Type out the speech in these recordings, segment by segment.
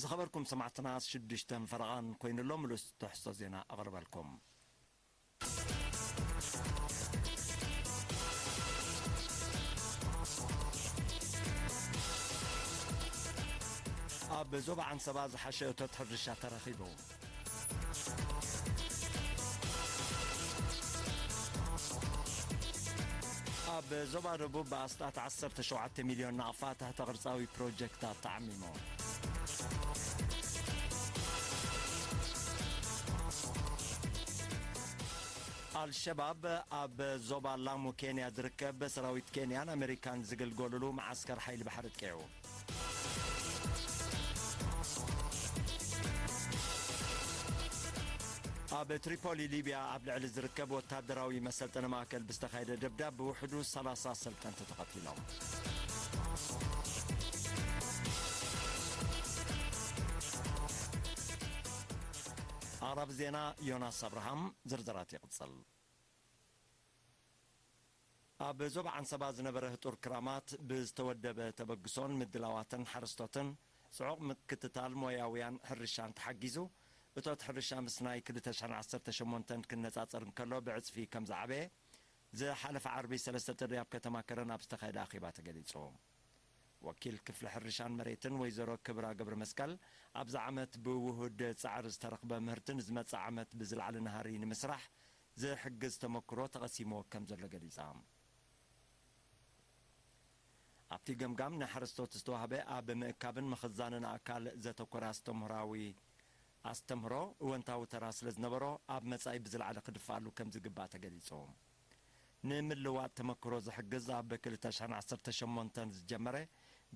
ዝኸበርኩም ሰማዕትና ሽዱሽተን ፈረቓን ኮይኑሎ ምሉእ ትሕዝቶ ዜና ኣቕርበልኩም። ኣብ ዞባ ዓንሰባ ዝሓሸ እቶት ሕርሻ ተረኺቡ። ኣብ ዞባ ደቡብ ብኣስታት ዓሰርተ ሸውዓተ ሚልዮን ናቕፋ ትሕተ ቅርጻዊ ፕሮጀክታት ተዓሚሙ። ኣልሸባብ ኣብ ዞባ ላሙ ኬንያ ዝርከብ ሰራዊት ኬንያን ኣሜሪካን ዝግልገሉሉ መዓስከር ሓይሊ ባሕሪ ኣጥቂዑ። ኣብ ትሪፖሊ ሊብያ ኣብ ልዕሊ ዝርከብ ወታደራዊ መሰልጠኒ ማእከል ብዝተኻየደ ደብዳብ ብውሕዱ ሰላሳ ሰልጠንቲ ተቐቲሎም። ኣቕራቢ ዜና ዮናስ ኣብርሃም። ዝርዝራት ይቕጽል። ኣብ ዞባ ዓንሰባ ዝነበረ ህጡር ክራማት ብዝተወደበ ተበግሶን ምድላዋትን ሓረስቶትን ጽዑቕ ምክትታል ሞያውያን ሕርሻን ተሓጊዙ፣ እቶት ሕርሻ ምስ ናይ ክልተ ሽሕን ዓሰርተ ሸሞንተን ክነጻጸር እንከሎ ብዕጽፊ ከም ዝዓበየ ዝሓለፈ ዓርቢ ሰለስተ ጥሪ ኣብ ከተማ ከረን ኣብ ዝተኻየደ ኣኼባ ተገሊጹ። ወኪል ክፍሊ ሕርሻን መሬትን ወይዘሮ ክብራ ገብረመስቀል፣ ኣብዚ ዓመት ብውሁድ ጻዕሪ ዝተረኽበ ምህርቲ ንዝመጽእ ዓመት ብዝለዓለ ናህሪ ንምስራሕ ዝሕግዝ ተመክሮ ተቐሲምዎ ከም ዘሎ ገሊጻ። ኣብቲ ገምጋም ንሓረስቶት ዝተዋህበ ኣብ ምእካብን ምኽዛንን ኣእካል ዘተኮረ ኣስተምህራዊ ኣስተምህሮ እወንታዊ ተራ ስለ ዝነበሮ፣ ኣብ መጻኢ ብዝለዓለ ክድፍኣሉ ከም ዝግባእ ተገሊጹ። ንምልዋጥ ተመክሮ ዝሕግዝ ኣብ ክልተ ሽሕን ዓሰርተ ሸሞንተን ዝጀመረ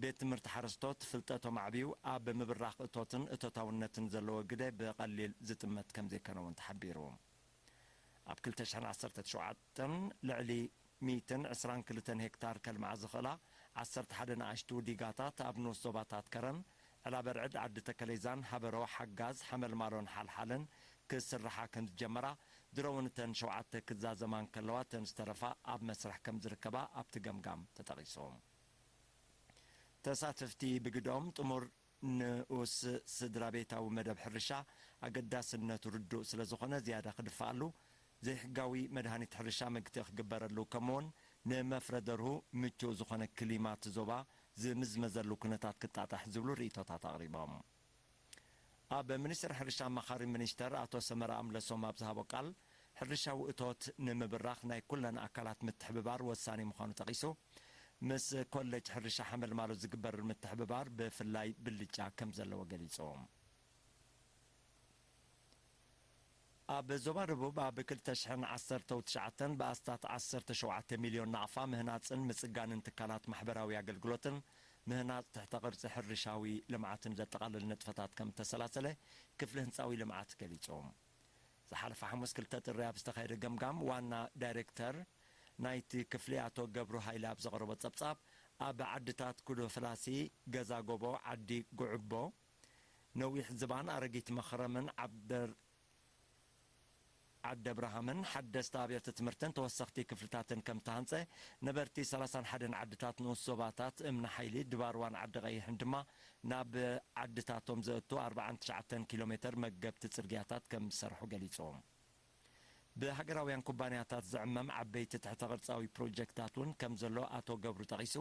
ቤት ትምህርቲ ሓረስቶት ፍልጠቶም ኣዕብዩ ኣብ ምብራኽ እቶትን እቶታውነትን ዘለዎ ግደ ብቐሊል ዝጥመት ከም ዘይኮነ እውን ተሓቢሩ። ኣብ ክልተ ሽሕን ዓሰርተ ሸውዓተን ልዕሊ ሚእትን ዕስራን ክልተን ሄክታር ከልምዓ ዝኽእላ ዓሰርተ ሓደ ንኣሽቱ ዲጋታት ኣብ ንኡስ ዞባታት ከረን፣ ዕላበርዕድ፣ ዓዲ ተከሌዛን ሃበሮ፣ ሓጋዝ፣ ሓመልማሎን ሓልሓልን ክስርሓ ከም ዝጀመራ፣ ድሮ እውን እተን ሸውዓተ ክዛዘማ እንከለዋ፣ እተን ዝተረፋ ኣብ መስርሕ ከም ዝርከባ ኣብቲ ገምጋም ተጠቒሱ። ተሳተፍቲ ብግደኦም፣ ጥሙር ንኡስ ስድራ ቤታዊ መደብ ሕርሻ ኣገዳስነቱ ርዱእ ስለ ዝኾነ፣ ዝያዳ ክድፍኣሉ፣ ዘይሕጋዊ መድሃኒት ሕርሻ መግትኢ ክግበረሉ፣ ከምኡውን ንመፍረ ደርሁ ምቹእ ዝኾነ ክሊማ እቲ ዞባ ዝምዝመዘሉ ኩነታት ክጣጣሕ ዝብሉ ርእይቶታት ኣቕሪቦም። ኣብ ሚኒስቴር ሕርሻ ኣማኻሪ ሚኒስተር ኣቶ ሰመረ ኣምለሶም ኣብ ዝሃቦ ቃል፣ ሕርሻዊ እቶት ንምብራኽ ናይ ኩለን ኣካላት ምትሕብባር ወሳኒ ምዃኑ ጠቒሱ፣ ምስ ኮሌጅ ሕርሻ ሓመልማሎ ዝግበር ምትሕብባር ብፍላይ ብልጫ ከም ዘለዎ ገሊጹ። ኣብ ዞባ ደቡብ ኣብ ክልተ ሽሕን ዓሰርተው ትሽዓተን ብኣስታት ዓሰርተ ሸውዓተ ሚልዮን ናቕፋ ምህናጽን ምጽጋንን ትካላት ማሕበራዊ ኣገልግሎትን ምህናጽ ትሕተ ቅርጺ ሕርሻዊ ልምዓትን ዘጠቓልል ንጥፈታት ከም እተሰላሰለ ክፍሊ ህንጻዊ ልምዓት ገሊጹ። ዝሓለፈ ሓሙስ ክልተ ጥሪ ኣብ ዝተኻየደ ገምጋም ዋና ዳይሬክተር ናይቲ ክፍሊ ኣቶ ገብሩ ሃይለ ኣብ ዘቕረቦ ጸብጻብ፣ ኣብ ዓድታት ኩዶ ፍላሲ፣ ገዛ ጎቦ፣ ዓዲ ጉዕቦ፣ ነዊሕ ዝባን፣ ኣረጊት መኽረምን ዓብደር ዓዲ ኣብርሃምን ሓደስቲ ኣብያተ ትምህርትን ተወሰኽቲ ክፍልታትን ከም ተሃንጸ፣ ነበርቲ ሰላሳን ሓደን ዓድታት ንኡስ ዞባታት እምኒ ሓይሊ፣ ድባርዋን ዓዲ ቀይሕን ድማ ናብ ዓድታቶም ዘእቱ ኣርባዓን ትሽዓተን ኪሎ ሜተር መገብቲ ጽርግያታት ከም ዝሰርሑ ገሊጾም። ብሃገራውያን ኩባንያታት ዝዕመም ዓበይቲ ትሕተ ቅርጻዊ ፕሮጀክታት እውን ከም ዘሎ ኣቶ ገብሩ ጠቒሱ፣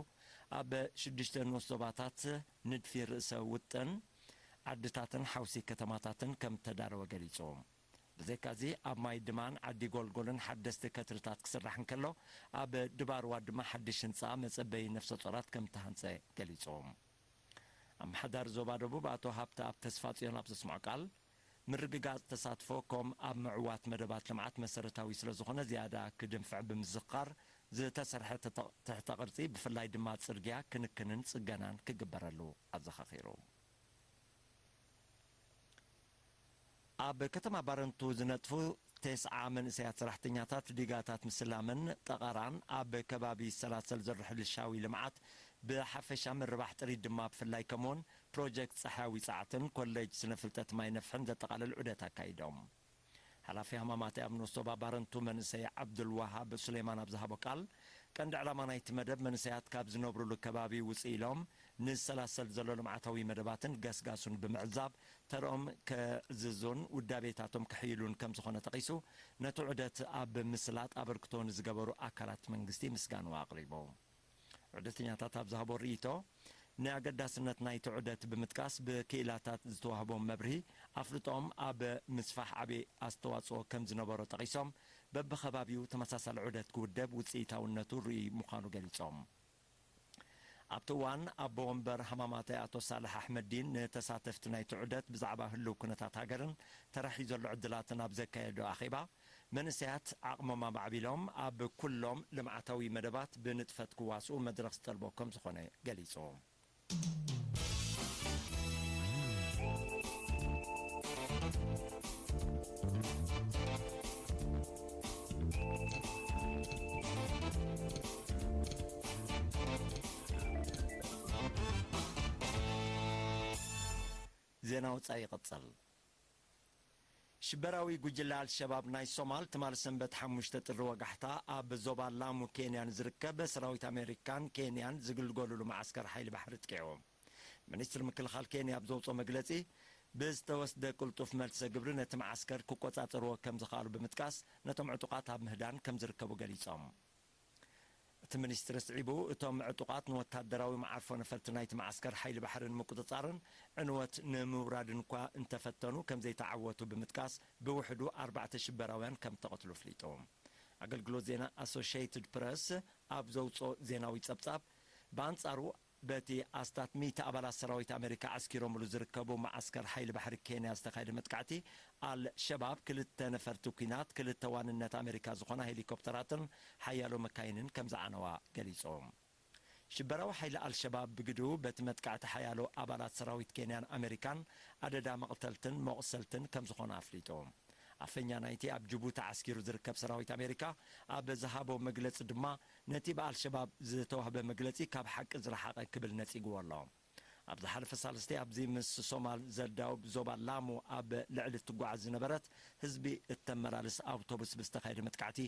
ኣብ ሽዱሽተ ንኡስ ዞባታት ንድፊ ርእሰ ውጥን ዓድታትን ሓውሲ ከተማታትን ከም ተዳለወ ገሊጹ። ብዘይካዚ ኣብ ማይ ድማን ዓዲ ጎልጎልን ሓደስቲ ከትርታት ክስራሕ እንከሎ፣ ኣብ ድባርዋ ድማ ሓድሽ ህንጻ መጸበዪ ነፍሰ ጾራት ከም ተሃንጸ ገሊጹ። ኣመሓዳሪ ዞባ ደቡብ ኣቶ ሃብተኣብ ተስፋጽዮን ኣብ ዘስምዖ ቃል፣ ምርግጋጽ ተሳትፎ ኮም ኣብ ምዕዋት መደባት ልምዓት መሰረታዊ ስለ ዝኾነ ዝያዳ ክድንፍዕ ብምዝኽኻር፣ ዝተሰርሐ ትተ-፣ ትሕተ ቅርጺ ብፍላይ ድማ ጽርግያ ክንክንን ጽገናን ክግበረሉ ኣዘኻኺሩ። ኣብ ከተማ ባረንቱ ዝነጥፉ ተስዓ መንእሰያት ሰራሕተኛታት ዲጋታት ምስላምን ጠቐራን ኣብ ከባቢ ሰላሰል ዘሎ ሕርሻዊ ልምዓት ብሓፈሻ ምርባሕ ጥሪት ድማ ብፍላይ ከምኡውን ፕሮጀክት ጸሓያዊ ጸዓትን ኮሌጅ ስነ ፍልጠት ማይ ነፍሕን ዘጠቓልል ዑደት ኣካይዶም። ሓላፊ ሃማማተ ኣብ ንኡስ ዞባ ባረንቱ መንእሰይ ዓብዱልዋሃብ ሱሌማን ኣብ ዝሃቦ ቃል፣ ቀንዲ ዕላማ ናይቲ መደብ መንእሰያት ካብ ዝነብሩሉ ከባቢ ውፅእ ኢሎም ንሰላሰል ዘሎ ልምዓታዊ መደባትን ገስጋሱን ብምዕዛብ ተርኦም ከዕዝዙን ውዳቤታቶም ከሕይሉን ከም ዝኾነ ጠቒሱ፣ ነቲ ዑደት ኣብ ምስላጥ ኣበርክቶ ንዝገበሩ ኣካላት መንግስቲ ምስጋንኡ ኣቕሪቡ። ዑደተኛታት ኣብ ዝሃቦ ርእይቶ፣ ንኣገዳስነት ናይቲ ዑደት ብምጥቃስ፣ ብክኢላታት ዝተዋህቦም መብርሂ ኣፍልጦኦም ኣብ ምስፋሕ ዓቢ ኣስተዋጽኦ ከም ዝነበሮ ጠቒሶም፣ በብኸባቢኡ ተመሳሳሊ ዑደት ክውደብ ውጽኢታውነቱ ርኡይ ምዃኑ ገሊጾም። ኣብቲ እዋን፣ ኣቦ ወንበር ሃማማተ ኣቶ ሳልሕ ኣሕመዲን ንተሳተፍቲ ናይቲ ዑደት ብዛዕባ ህልው ኩነታት ሃገርን ተራ ሒዙ ዘሎ ዕድላትን ኣብ ዘካየዶ ኣኼባ፣ መንእሰያት ዓቕሞም ኣማዕቢሎም ኣብ ኩሎም ልምዓታዊ መደባት ብንጥፈት ክዋስኡ መድረኽ ዝጠልቦ ከም ዝኾነ ገሊጹ። ዜና ወጻኢ ይቕጽል። ሽበራዊ ጉጅለ ኣልሸባብ ናይ ሶማል ትማል ሰንበት ሓሙሽተ ጥሪ ወጋሕታ ኣብ ዞባ ላሙ ኬንያ ንዝርከብ ሰራዊት ኣሜሪካን ኬንያን ዝግልገሉሉ መዓስከር ሓይሊ ባሕሪ ጥቂዑ። ሚኒስትሪ ምክልኻል ኬንያ ኣብ ዘውፅኦ መግለፂ፣ ብዝተወስደ ቅልጡፍ መልሰ ግብሪ ነቲ መዓስከር ክቆፃፀርዎ ከም ዝኸኣሉ ብምጥቃስ፣ ነቶም ዕጡቓት ኣብ ምህዳን ከም ዝርከቡ ገሊፆም። እቲ ሚኒስትሪ ስዒቡ፣ እቶም ዕጡቓት ንወታደራዊ መዓርፎ ነፈርቲ ናይቲ መዓስከር ሓይሊ ባሕሪ ንምቁጽጻርን ዕንወት ንምውራድን እኳ እንተፈተኑ ከም ዘይተዓወቱ ብምጥቃስ፣ ብውሕዱ ኣርባዕተ ሽበራውያን ከም እተቐትሉ ኣፍሊጡ። ኣገልግሎት ዜና ኣሶሽየትድ ፕረስ ኣብ ዘውጽኦ ዜናዊ ጸብጻብ፣ ብኣንጻሩ፣ በቲ ኣስታት ሚእቲ ኣባላት ሰራዊት ኣሜሪካ ዓስኪሮምሉ ዝርከቡ መዓስከር ሓይሊ ባሕሪ ኬንያ ዝተኻየደ መጥቃዕቲ፣ ኣል ሸባብ ክልተ ነፈርቲ ኲናት፣ ክልተ ዋንነት ኣሜሪካ ዝኾና ሄሊኮፕተራትን ሓያሎ መካይንን ከም ዝዓነዋ ገሊጹ። ሽበራዊ ሓይሊ ኣልሸባብ ብግድኡ በቲ መጥቃዕቲ ሓያሎ ኣባላት ሰራዊት ኬንያን ኣሜሪካን ኣደዳ መቕተልትን መቑሰልትን ከም ዝኾነ ኣፍሊጡ። ኣፈኛ ናይቲ ኣብ ጅቡቲ ዓስኪሩ ዝርከብ ሰራዊት ኣሜሪካ ኣብ ዝሃቦ መግለጺ ድማ፣ ነቲ ብኣልሸባብ ዝተዋህበ መግለጺ ካብ ሓቂ ዝረሓቐ ክብል ነጺግዎ ኣሎ። ኣብ ዝሓለፈ ሳልስቲ ኣብዚ ምስ ሶማል ዘዳውብ ዞባ ላሙ ኣብ ልዕሊ እትጓዓዝ ዝነበረት ህዝቢ እተመላልስ ኣውቶቡስ ብዝተኻየደ መጥቃዕቲ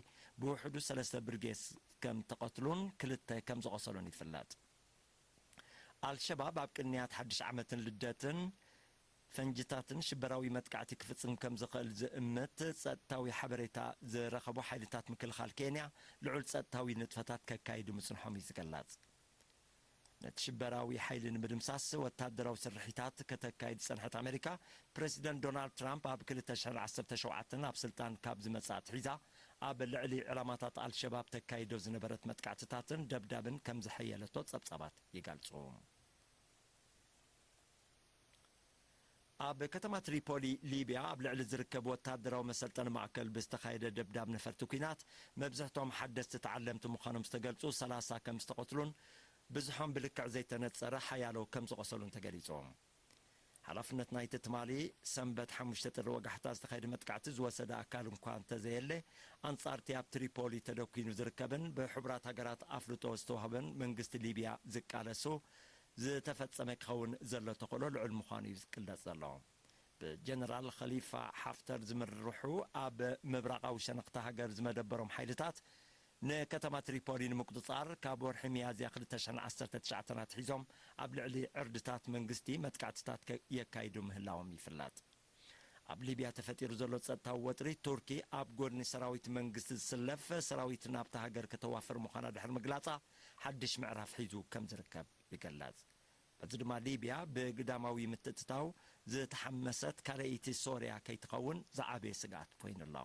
ብውሕዱ ሰለስተ ብርጌስ ከም ተቐትሉን ክልተ ከም ዝቖሰሉን ይፍለጥ። ኣልሸባብ ኣብ ቅንያት ሓድሽ ዓመትን ልደትን ፈንጅታትን ሽበራዊ መጥቃዕቲ ክፍጽም ከም ዝኽእል ዝእምት ጸጥታዊ ሓበሬታ ዝረኸቡ ሓይልታት ምክልኻል ኬንያ ልዑል ጸጥታዊ ንጥፈታት ከካይዱ ምጽንሖም እዩ ዝገለጽ። ነቲ ሽበራዊ ሓይሊ ንምድምሳስ ወታደራዊ ስርሒታት ከተካይድ ዝጸንሐት ኣሜሪካ፣ ፕረሲደንት ዶናልድ ትራምፕ ኣብ ክልተ ሽሕን ዓሰርተ ሸውዓተን ኣብ ስልጣን ካብ ዝመጽእ ኣትሒዛ፣ ኣብ ልዕሊ ዕላማታት ኣልሸባብ ተካይዶ ዝነበረት መጥቃዕትታትን ደብዳብን ከም ዘሐየለቶ ጸብጻባት ይገልጹ። ኣብ ከተማ ትሪፖሊ ሊብያ ኣብ ልዕሊ ዝርከብ ወታደራዊ መሰልጠኒ ማእከል ብዝተኻየደ ደብዳብ ነፈርቲ ኲናት፣ መብዝሕቶም ሓደስቲ ተዓለምቲ ምዃኖም ዝተገልጹ ሰላሳ ከም ዝተቐትሉን፣ ብዙሖም ብልክዕ ዘይተነጸረ ሓያሎ ከም ዝቖሰሉን ተገሊጹ። ሓላፍነት ናይቲ ትማሊ ሰንበት ሓሙሽተ ጥሪ ወጋሕታ ዝተኻየደ መጥቃዕቲ ዝወሰደ ኣካል እንኳ እንተዘየለ፣ ኣንጻርቲ ኣብ ትሪፖሊ ተደኲኑ ዝርከብን ብሕቡራት ሃገራት ኣፍልጦ ዝተዋህበን መንግስቲ ሊብያ ዝቃለሱ ዝተፈጸመ ክኸውን ዘሎ ተኽእሎ ልዑል ምዃኑ እዩ ዝቅለጽ ዘሎ። ብጀነራል ኸሊፋ ሓፍተር ዝምርሑ ኣብ ምብራቓዊ ሸነኽቲ ሃገር ዝመደበሮም ሓይልታት፣ ንከተማ ትሪፖሊ ንምቁጽጻር ካብ ወርሒ ሚያዝያ ክልተ ሽሕን ዓሰርተ ትሽዓተን ኣትሒዞም ኣብ ልዕሊ ዕርድታት መንግስቲ መጥቃዕትታት ከ-፣ የካይዱ ምህላዎም ይፍለጥ። ኣብ ሊብያ ተፈጢሩ ዘሎ ጸጥታዊ ወጥሪ፣ ቱርኪ ኣብ ጎድኒ ሰራዊት መንግስቲ ዝስለፍ ሰራዊት ናብታ ሃገር ከተዋፍር ምዃና ድሕሪ ምግላጻ፣ ሓድሽ ምዕራፍ ሒዙ ከም ዝርከብ ይግለጽ። በዚ ድማ ሊብያ ብግዳማዊ ምትእትታው ዝተሓመሰት ካልኣይቲ ሶርያ ከይትኸውን ዝዓበየ ስግኣት ኮይኑ ኣሎ።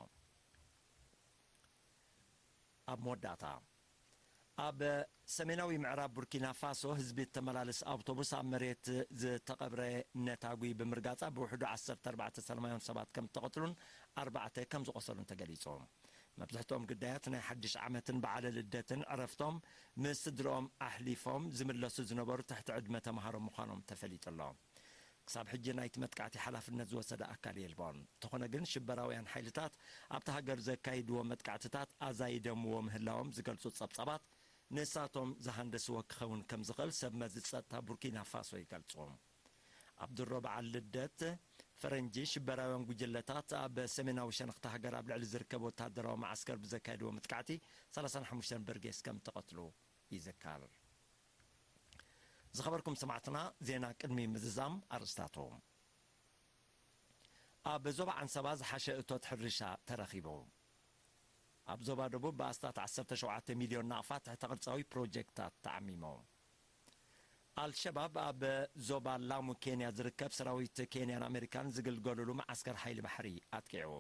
ኣብ መወዳእታ፣ ኣብ ሰሜናዊ ምዕራብ ቡርኪና ፋሶ ህዝቢ እተመላልስ ኣውቶቡስ ኣብ መሬት ዝተቐብረ ነታጒ ብምርጋጻ ብውሕዱ ዓሰርተ ኣርባዕተ ሰላማውያን ሰባት ከም እተቐትሉን ኣርባዕተ ከም ዝቖሰሉን ተገሊጹ። መብዝሕትኦም ግዳያት ናይ ሓድሽ ዓመትን በዓለ ልደትን ዕረፍቶም ምስ ስድርኦም ኣሕሊፎም ዝምለሱ ዝነበሩ ትሕቲ ዕድመ ተምሃሮ ምዃኖም ተፈሊጡ ኣሎ። ክሳብ ሕጂ ናይቲ መጥቃዕቲ ሓላፍነት ዝወሰደ ኣካል የልቦን። እንተኾነ ግን፣ ሽበራውያን ሓይልታት ኣብታ ሃገር ዘካይድዎ መጥቃዕትታት ኣዛይደምዎ ምህላዎም ዝገልጹ ጸብጻባት፣ ንሳቶም ዝሃንደስዎ ክኸውን ከም ዝኽእል ሰብ መዚ ጸጥታ ቡርኪና ፋሶ ይገልጹ። ኣብ ድሮ በዓል ልደት፣ ፈረንጂ ሽበራውያን ጉጅለታት ኣብ ሰሜናዊ ሸነኽቲ ሃገር ኣብ ልዕሊ ዝርከብ ወተሃደራዊ መዓስከር ብዘካየድዎ መጥቃዕቲ ሰላሳን ሓሙሽተን በርጌስ ከም ተቐትሉ ይዝከር። ዝኸበርኩም ሰማዕትና፣ ዜና ቅድሚ ምዝዛም ኣርእስታቱ። ኣብ ዞባ ዓንሰባ ዝሓሸ እቶት ሕርሻ ተረኺቡ። ኣብ ዞባ ደቡብ ብኣስታት ዓሰርተ ሸውዓተ ሚልዮን ናቕፋ ትሕተ ቅርጻዊ ፕሮጀክታት ተዓሚሙ። ኣልሸባብ ኣብ ዞባ ላሙ ኬንያ ዝርከብ ሰራዊት ኬንያን ኣሜሪካን ዝግልገሉሉ መዓስከር ሓይሊ ባሕሪ ኣጥቂዑ።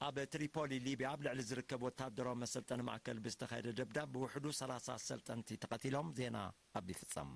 ኣብ ትሪፖሊ ሊብያ ኣብ ልዕሊ ዝርከብ ወታደራዊ መሰልጠኒ ማእከል ብዝተኻየደ ደብዳብ ብውሕዱ ሰላሳ ኣሰልጠንቲ ተቐቲሎም። ዜና ኣብ ይፍጸም።